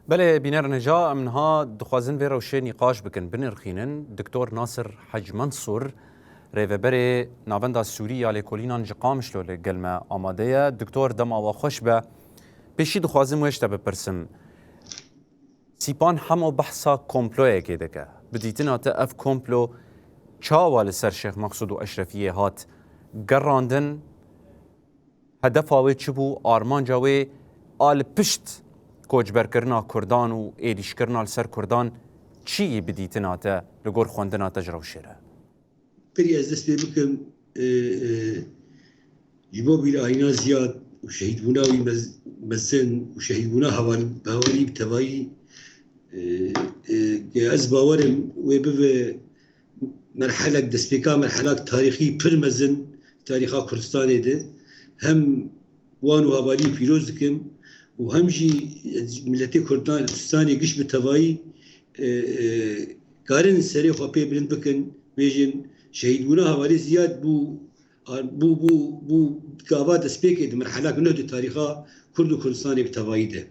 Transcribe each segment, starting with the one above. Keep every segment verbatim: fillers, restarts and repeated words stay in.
Belê bînerên hêja, em niha dixwazin vê rewşê nîqaş bikin, binirxînin. Doktor Nasir Hec Mensûr, rêveberê Navenda Sûrî ya Lêkolînan ji Qamişlo li gel me amade ye. Doktor, dema we xweş be. Pêşî dixwazim wê ji te bipirsim. Sîpan hemo behsa komployekê dike. Bi dîtina te ev komplo çawa li ser Şêx Meqsûd û Eşrefiyê hat gerandin? Hedefa wê çi bû? Armanca wê a li pişt koçberkirina Kurdan û êrîşkirina li ser Kurdan çi yî bi dîtina te, li gor xwendina te ji rewşê re? Berî ez dest pê bikim, e, e, ji bo bîrayîna Ziyad û şehîdbûna wî mez-, mezin û şehîdbûna heval-, hevalî bi tevayî, e, e, ez bawerim wê bibe merhelek, destpêka merhelek tarîxî pir mezin tarîxa Kurdistanê de. Hem wan û hevalî pîroz dikim û hem jî miletê Kurdistanê giş bi tevayî, e, e, karin serê xwe pê bilind bikin, bêjin şehîdbûna hevalê Ziyad bû, bû, bû, bû gava destpêkê di merhelek neh di tarîxa Kurd û Kurdistanê bi tevayî de.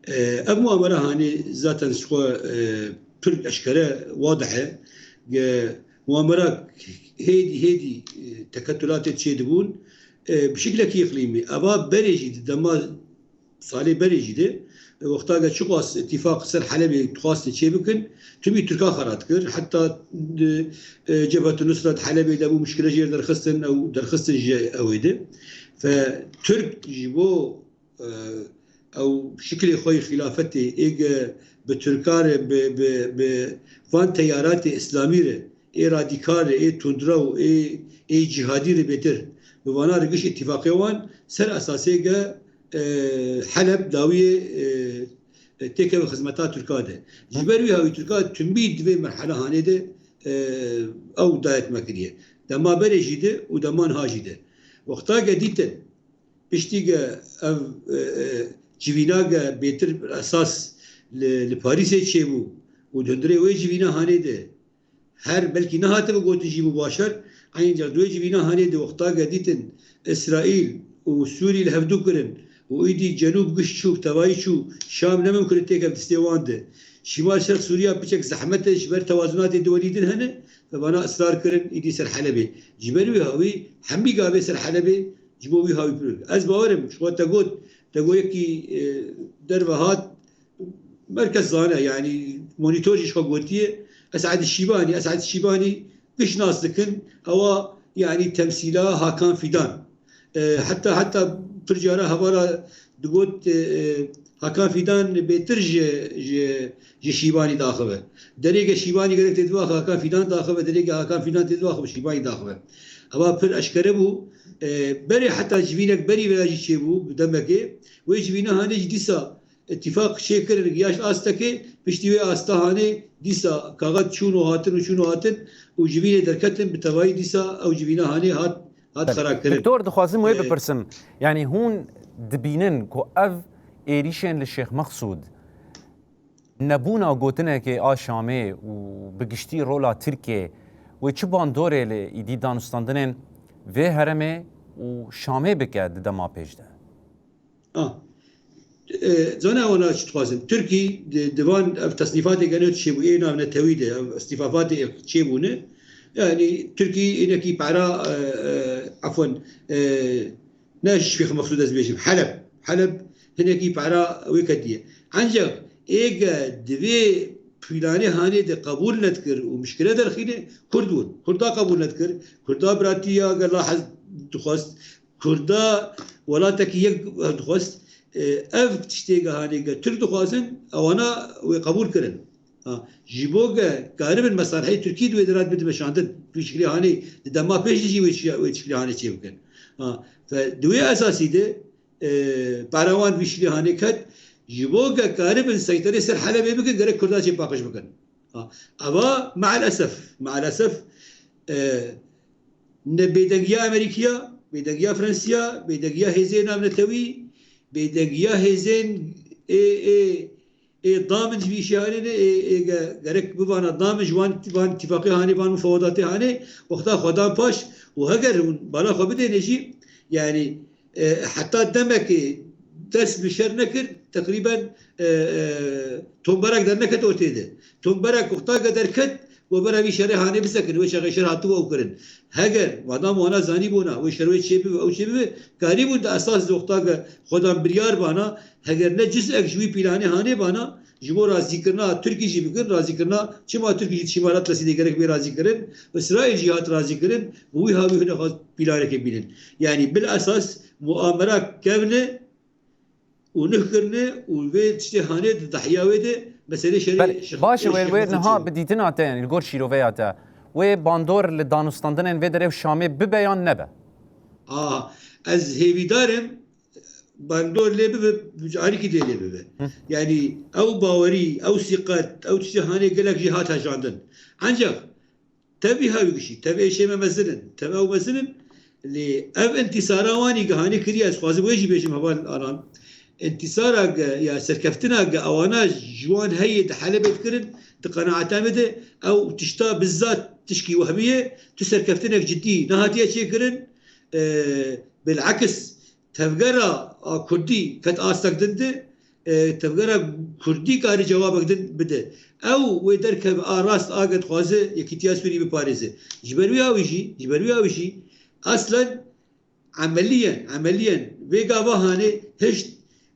E, ev muamera hanê zaten ji xwe, e, pir eşkere wadih e. Ge muamera hêdî hêdî, e, teketulatê çêdibûn, e, bi şiklekî îqlîmî. Eva berê jî di dema salê berê jî de, e, wexta ge çiqas îtîfaq ser Helebê dixwastin çêbikin, timî Tirka xera dikir. Heta di, e, Cebhetun Nusra di Helebê de bû, muşkile jê derxistin, ew derxistin ji ew ê de. Fe Tirk ji bo, e, ew şiklê xwe yê xîlafetê ê ge bi Tirka re, bi, bi, bi van teyaratê îslamî re, ê radîkal re, ê tundrew, ê, ê cîhadî re bêtir, bi vana re giş îtîfaqê wan ser esasê ge, e, Heleb dawiyê, e, e, têkeve xizmeta Tirka de. Ji ber wî hawî Tirka timî di vê merhela hanê de, e, ew dayet me kiriye. Dema berê jî de û dema niha jî de. Wexta ge dîtin, piştî ge ev, e, e, civîna ge bêtir esas li, li Parîsê çêbû û di hundirê wê civîna hanê de her belkî nehatibe gotin jî bû başer, eynî car di wê civîna hanê de wexta ge dîtin Îsraîl û Sûrî li hevdû kirin û îdî Cenûb giş çû, tevayî çû, Şam ne mimkun e têke distê wan de. Şîmal şerq Sûriya piçek zehmet e, ji ber tewazunatê duwelî din hene, ve vana israr kirin, îdî ser Helebê. Ji ber wî hawî hemî gavê ser Helebê ji bo wî hawî pir. Ez bawerim, ji xwe te got, te got yekî, e, derve hat, merkez zane, yanî monitor jî ji xwe gotiye, Esad Şîbanî, Esad Şîbanî giş nas dikin, ewa, yanî temsîla Hakan Fidan. E, heta, heta pir cara hevala digot, e, e, Hakan Fidan bêtir ji, ji, ji Şîbanî daxive. Derê ge Şîbanî gerek tê divaxe, Hakan Fidan daxive, derê ge Hakan Fidan tê divaxe, Şîbanî daxive. Ewa pir eşkere bû. E, berê heta civînek berî vêya jî çêbû, bi demekê. Wê civîna hanê jî dîsa îtîfaq çêkirin, giyaşt astekê, piştî wê asta hanê dîsa kaxet çûn û hatin û çûn û hatin û civînê derketin, bi tevayî dîsa ew civîna hanê hat, hat xera kirin. Doktor, dixwazim wê Ee, bipirsim. Yanî hûn dibînin ku ev êrîşên li Şêx Mexsûd, nebûna gotinekê a Şamê û bi giştî rola Tirkiyê wê çi bandorê li îdî danûstandinên vê herêmê û Şamê bike di dema pêş de? A. E, zana wana çi dixwazin. Tirkî di, di van ev tesnîfatê gene çêbû, ê navnetewî de, ev tesnîfafatê çêbûne. Yani Tirkî hinekî para, e, e, efwen, e, ne Şêx Mexsûd ez bêjim, Heleb. Heleb hinekî para wê ketiye. Ancak êge divê planê hanê de qebûl nedikir û mişkile derxîne, Kurd bûn. Kurda qebûl nedikir. Kurda biratiya gela hez dixwest. Kurda welatekî yek dixwest, e, ev tiştê ge hanê ge Tirk dixwazin, ewana wê qebûl kirin. Ha, ji bo ge karibin mesalihê Tirkî di wê de re bidin meşandin. Vî şiklê hanê di dema pêş de jî wê çi-, wê şiklê hanê çê bikin. Ha, ve di wê esasî de, e, para wan vî şiklê hanê ket, ji bo ge karibin seyterê ser Helebê bikin, gerek Kurda çê paqij bikin. Ha, eva me'el esef, me'el esef, e, ne bêdengiya Amerîkiya, bêdengiya Fransiya, bêdengiya hêzên navnetewî, bêdengiya hêzên ê, ê, ê damin ji vî şiyanê ne, ê, ê ge-, gerek bivana damin ji wan, van îtîfaqê hanê, van mufawedatê hanê, wexta xwe dan paş û heger hûn bala xwe bidêne jî, yanî, e, heta demekê dest bi şer nekir, teqrîben, e, e, tomberek derneket ortê de. Tomberek wexta ke derket, we bera vî şerê hanê bisekin, wê şerê şer hatibe ew kirin. Heger, madam wana zanîbûna, wê şer wê çêbibe, ew çêbibe, karîbûn di esas de wexta ke xwedan biryar bana, heger ne cizek ji wî pîlanê hanê bana, ji bo razîkirina Tirkî jî bikin, razîkirina çima Tirkî jî dişî Îmarat Resîdê gerek bê razîkirin, Îsraîl jî hat razîkirin, bi wî hawî hûn xwest pîlanekê bînin. Yanî bil esas muamera kevn e û nuh kirine û vê tiştê hanê di dahya wê de meselê şerê Belê, şex-, baş e, wê, wê şexmat niha çêbû. Bi dîtina te, yanî li gor şîroveya te, wê bandor li danûstandinên vê derê û Şamê bibe yan nebe? A, ez hêvîdar im, bandor lê bibe, carîkî dê lê bibe. Hı. Yanî ew bawerî, ew sîqet, ew tiştê hanê gelek jî hat hejandin. Encax tevî hawî gişî, tevî êşê me mezin in, tevî ew mezin in, lê ev intîsara wanî gihanê kiriye, ez xwazim wê jî bêjim heval Alan. Întîsara ge ya serkeftina ge ewana ji wan heye di Helebê dikirin, di qenaeta me de ew tişta bizzat tişkî wehmî ye, tu serkeftinek cidî nehatiye çêkirin. E, bilekis tevgera a kurdî ket astek din de, e, tevgera kurdî karî cewabek din bide. Ew wê derkeve a rast a ge dixwaze yekîtiya Sûrî biparêze. Ji ber wî hawî jî, ji ber wî hawî jî, aslen emeliyen, emeliyen vê gava hanê hişt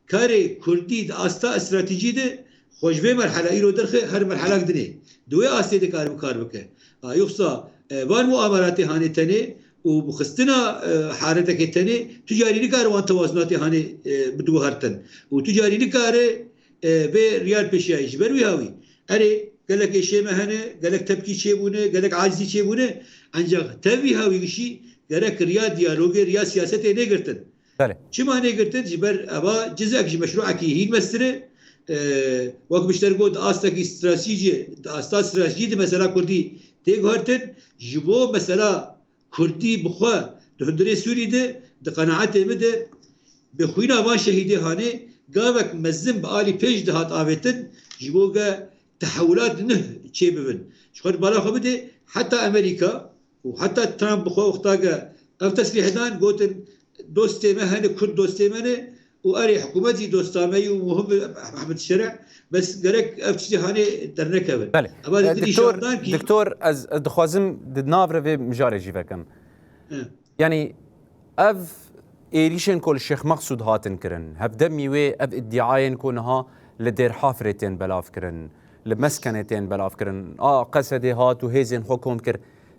karê kurdî di asta stratejî de xwe ji vê merhela îro derxe her merhelak dinê. Di wê astê de kar bi kar bike. A, yoxsa, e, van muameratê hanê tenê û bi xistina, e, haretekê tenê tu carî nikare wan tewazunatê hanê, e, bidiwihertin. Û tu carî nikare, e, vê riyar pêşiyayî ji ber wî hawî. Erê, gelek êşê me hene, gelek tepkî çêbûne, gelek acizî çêbûne. Encax tevî hawî gişî gerek riya diyalogê, riya siyasetê nêgirtin. Belê. Çima nêgirtin? Ji ber eva cizek ji meşruekî hîn mestir e. Ee, wek mişter got, di astekî stratejî, di asta stratejî de mesela kurdî tê guhertin. Ji bo mesela kurdî bi xwe di hundirê Sûrî de, di qenaetê min de, bi xwîna van şehîdê hanê gavek mezin bi alî pêş dihat avêtin, ji bo ge tehewlat nuh çêbibin. Ji xwe di bala xwe bidê, heta Amerîka û heta Trump bi xwe wexta ge ev tesrîh dan, gotin, dostê me hene, kurd dostê me ne, û erê, hikûmet jî dosta me yî û muhim e Ehmed Şere, bes gerek ev tiştê hanê dernekevin. Belê. Eva E, dîtirî doktor, şandan kî doktor, ez, ez dixwazim di nav re vê mijarê jî vekim. He. Yanî ev êrîşên ku li Şêx Meqsûd hatin kirin, hevdemî wê ev îdiayên ku niha li Dêrhafirê tên belav kirin, li Meskenê tên belav kirin, a Qesedê hat û hêzên xwe kom kir.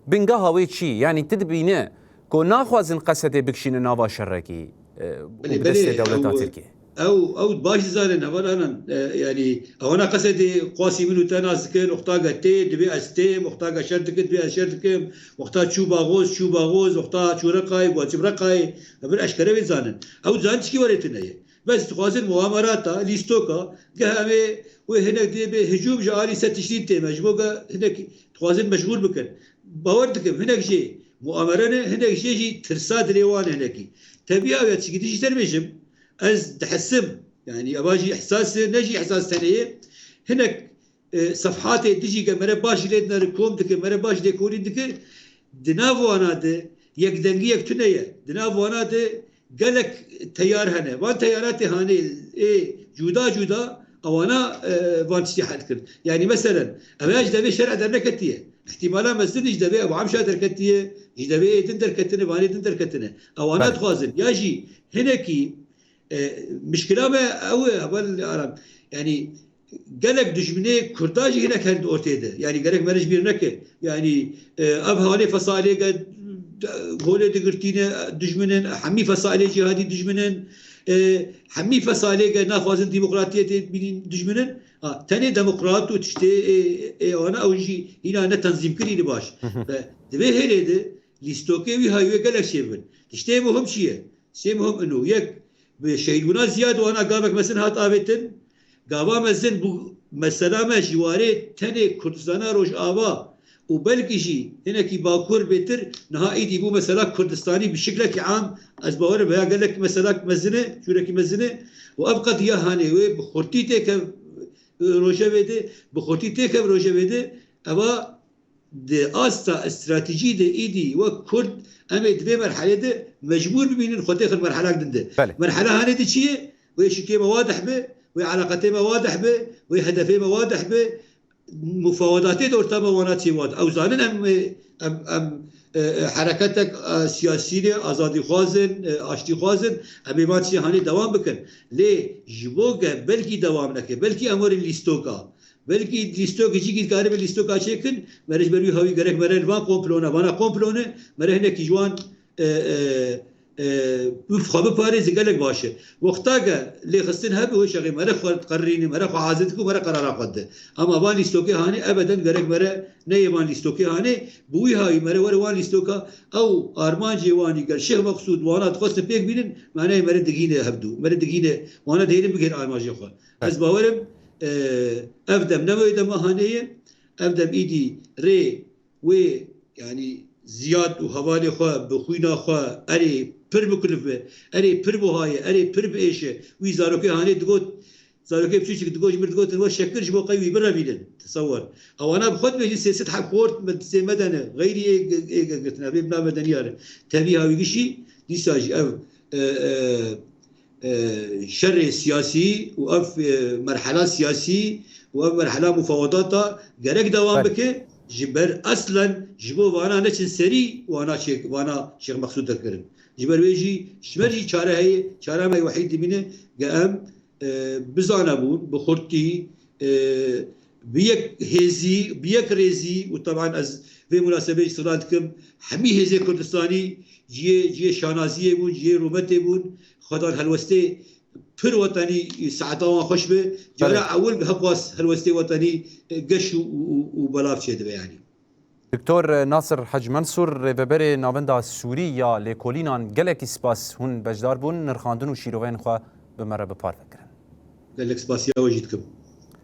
Bingeha wê çi? Yanî tu dibîne ku naxwazin Qesedê bikişîne nava şerekî, e, û Belê, bi destê belê, dewleta ew, Tirkiyê. Ew, ew baş dizanin, heval Anan. E, yanî, ewana Qesedê qasî min û te nas dikin, wexta ge tê, divê ez têm, wexta ge şer dikin, divê ez şer dikim, wexta çû Baxoz, çû Baxoz, wexta çû Reqayê, got çi bi Reqayê, em bir eşkere wê zanin. Ew zanin tişkî werê tune ye. Bes dixwazin muamerata, lîstoka, geh em ê wê hinek dê bê hicûm ji alî ser Tişrîn tê me, ji bo ge hinek dixwazin meşgûl bikin. Bawer dikim, hinek jê muamere ne, hinek jê jî tirsa dilê wan e hinekî. Tevî ew ya tişkî din jî ser bêjim, ez dihesim, yanî eva jî ihsas e, ne jî ihsas tenê ye. Hinek, e, sefhatê dijî ke mere baş lê dinere kom dike, mere baş lêkolîn dike, di nav wana de yekdengiyek tune ye. Di nav wana de gelek teyar hene. Van teyaratê hanê ê cuda cuda ewana, e, van tiştî hel dikin. Yanî meselen, ev ya ji devê şerê derneketiye. Îhtîmala mezin ji devê Ebu Amşa derketiye, ji devê ê din derketine, vanê din derketine. Ewana Belê. dixwazin. Ya jî hinekî, e, mişkila me ew e, heval Aran. Yanî gelek dijminê Kurda jî hinek hene di ortê de. Yanî gerek me ji bîr neke. Yanî, e, ev halê fesalê ge, holê digirtîne dijmin in, hemî fesalê cîhadî dijmin in, e, hemî fesalê ge naxwazin demokratiyetê bînin dijmin in. Ha, tenê demokrat û tiştê, e, e, wana ew jî hîna ne tenzîmkirî ne baş. Ve di vê hêlê de lîstokê wî hayî wê gelek çêbin. Tiştê muhim çi ye? Sê muhim ino. Yek, bi şehîdbûna Ziyad wana gavek mezin hat avêtin. Gava mezin bû mesela me ji warê tenê Kurdistana Rojava û belkî jî hinekî Bakur bêtir niha îdî bû mesela Kurdistanî bi şiklekî am. Ez bawer im veya gelek meselak mezin e, cûrekî mezin e û ev qediya hanê wê bi xurtî têkev rojevê de, bi xurtî têkev rojevê de, eva di asta stratejî de îdî wek Kurd em ê di vê merhelê de mecbûr bibînin xwe têxin merhelak din de. Belê. Merhela hanê de çi ye? Wê şikê me wadih be, wê eleqetê me wadih be, wê hedefê me wadih be, mufawedatê di orta me wana çê wadih. Ew zanin em, em, em, e, e, hereketek, e, siyasî ne, azadîxwaz in, e, aştîxwaz in, em ê van çiyê hanê dewam bikin. Lê ji bo ge belkî dewam neke, belkî em werin lîstoka, belkî lîstokê cîkî dikaribe lîstoka çêkin, mere ji ber wî hawî gerek mere li van komplona, vana komplone, mere hinekî ji wan, e, e, e, xwe biparêze gelek baş e. Wexta ge lêxistin hebe wê şexê mere xwe diqerirîne, mere xwe hazir dike û mere qerara xwe dide. Ama van lîstokê hanê ebeden gerek mere neyê van lîstokê hanê, bi wî hawî mere were wan lîstoka ew armancê wanî ger Şêx Meqsûd wana dixwestin pêk bînin, maneyê mere digîne hevdû, mere digîne wana dihêlin bigihên armancê xwe. Ez bawerim, e, ev dem ne wê dema hanê ye, ev dem îdî rê wê, yanî ziyad û hevalê xwe bi xwîna xwe erê pir bi kulif be, erê pir buha ye, erê pir bi êş e. Wî zarokê hanê digot, zarokê piçûçik digot, ji min digotin we şekir ji bo qey wî birevînin. Tesewwer. Ewana bi xwe dibêjin sê sed heb xort me, sê me de ne. Xeyrî ê, ê, ê girtine. Vê bila medeniya re. Tevî hawî gişî, dîsa jî ev, e, e, e, şerê siyasî û ev, e, merhela siyasî û ev merhela mufawedata gerek dewam Belê. bike, ji ber eslen ji bo vana neçin serî wana çêk, vana Şêx Meqsûd derkirin. Ji ber wê jî ji me jî çare heye, çara me wehîd dimîne, ge em, e, bizane bûn, bi xurtî, e, bi yek hêzî, bi yek rêzî û teban ez vê munasebê jî sila dikim, hemî hêzê Kurdistanî ciyê, ciyê şanaziyê bûn, ciyê rûmetê bûn, xwedan helwestê pir wetanî saeta wan xweş be. Cara Belê. ewil bi heqwas helwestê wetanî, e, geş û, û, û, û belav çêdibe yanî. Doktor Nasir Hec Mensûr, rêveberê Navenda Sûrî ya Lêkolînan, gelekî spas hûn beşdar bûn, nirxandin û şîroveyên xwe bi me re bi parve kirin. Gelek spasiya we jî dikim.